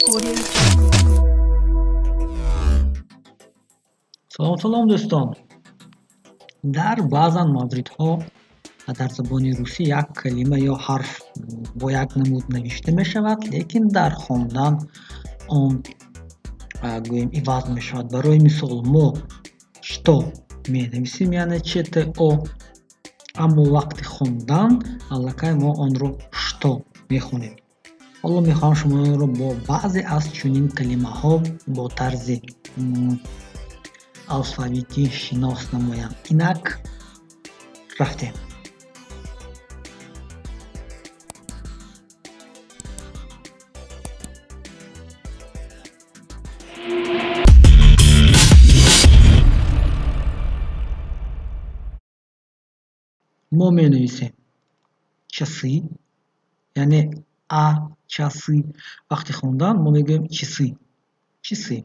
Audio Jungle. Салом, салом, дӯстон! Дар баъзан мавридҳо дар забони русӣ як калима ё ҳарф бо як намуд навишта мешавад, лекин дар хондан он, гӯем, иваз мешавад. Барои мисол, мо «что» менависем, яъне что, аммо вақти хондан аллакай мо онро «што» мехонем. Ҳоло мехоҳам шуморо бо баъзе аз чунин калимаҳо бо тарзи алфавитӣ шинос намоям. Инак, рафтем. Мо менависем «часы», яъне а часы. Вақти хондан мо мегӯем «часы», часы.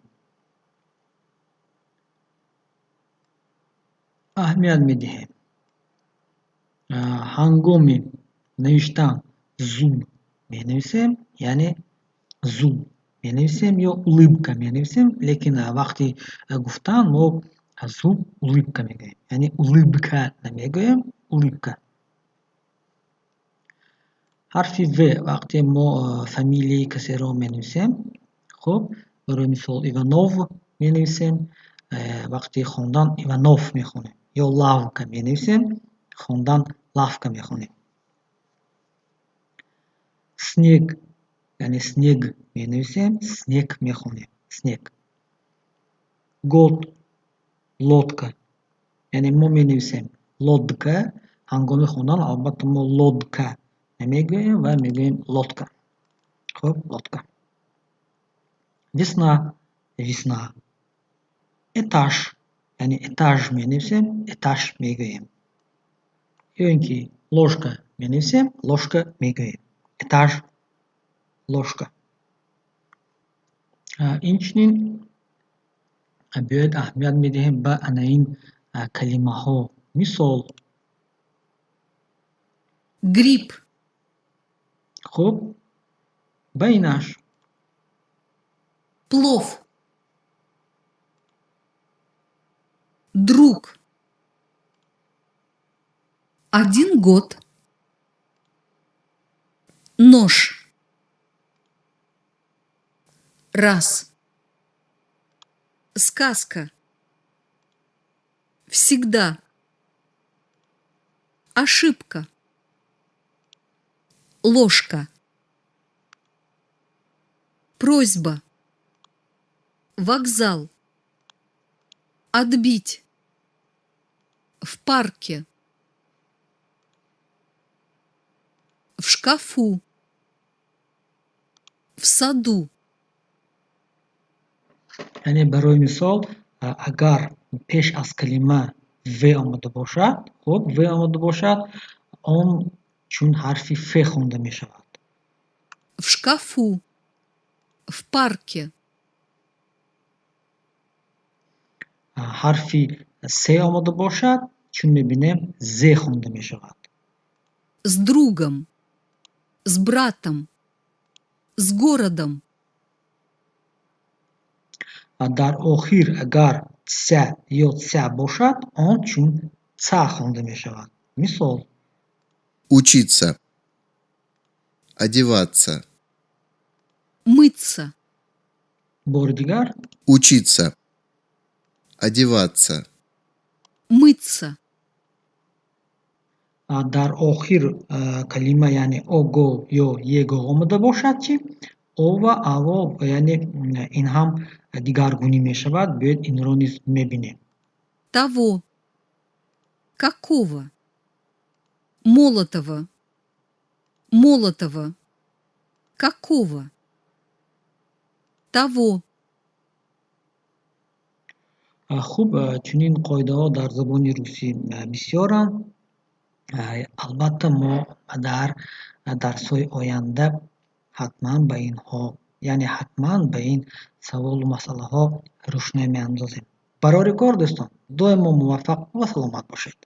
Аҳамият медиҳем: ҳангоми навиштан «зуб» менависем, яъне «зуб» менависем ё «улыбка» менависем, лекин вақти гуфтан мо «зуб», «улыбка» мегӯем, яъне «улыбка» намегӯем, «улыбка». Ҳарфи в вақте мо фамилияи касеро менависем, хуб, барои мисол, Иванов менависем, вақти хондан «Иванов» мехонем, ё «лавка» менависем, хондан «лавка» мехонем. Снег, яъне «снег» менависем, «снег» мехонем, снег. Год, лодка, яъне мо менависем «лодка», ҳангоми хондан албатта мо «лодка» намегӯем ва мегӯем «лодка». Хуб, лодка. Весна, весна. Этаж, яъне «этаж» менависем, «эташ» мегӯем, ё ин ки «ложка» менависем, «ложка» мегӯем. Этаж, ложка. Инчунин биёед, аҳамият медиҳем ба ана ин калимаҳо. Мисол: Гриб. Хуб, ба инаш: Плов. Друг. Один год. Нож. Раз. Сказка. Всегда. Ошибка. Ложка. Просьба. Вокзал. Отбить. В парке. В шкафу. В саду. Яъне, барои мисол, агар пеш аз калима в омада бошад, хуб, в омада бошад, он чун ҳарфи ф хонда мешавад. В шкафу. В парке. Ҳарфи с омада бошад, чун мебинем, з хонда мешавад. С другом. С братом. С городом. Дар охир агар ся ё ца бошад, он чун ца хонда мешавад. Мисол: Учиться. Одеваться. Мыться. Бори дигар: Учиться. Одеваться. Мыться. Дар охир калима, яъне ого ё его омада бошад чӣ? Ова, аво, яъне ин ҳам дигаргунӣ мешавад. Биёед, инро низ мебинем. Того. Какого. Молотова. Молотова. Какого. Того. Хуб, чунин қоидаҳо дар забони русӣ бисёранд. Албатта, мо дар дарсҳои оянда ҳатман ба инҳо, яъне ҳатман ба ин саволу масъалаҳо рӯшноӣ меандозем. Барори кор, дӯстон, доимо муваффақ ва саломат бошед.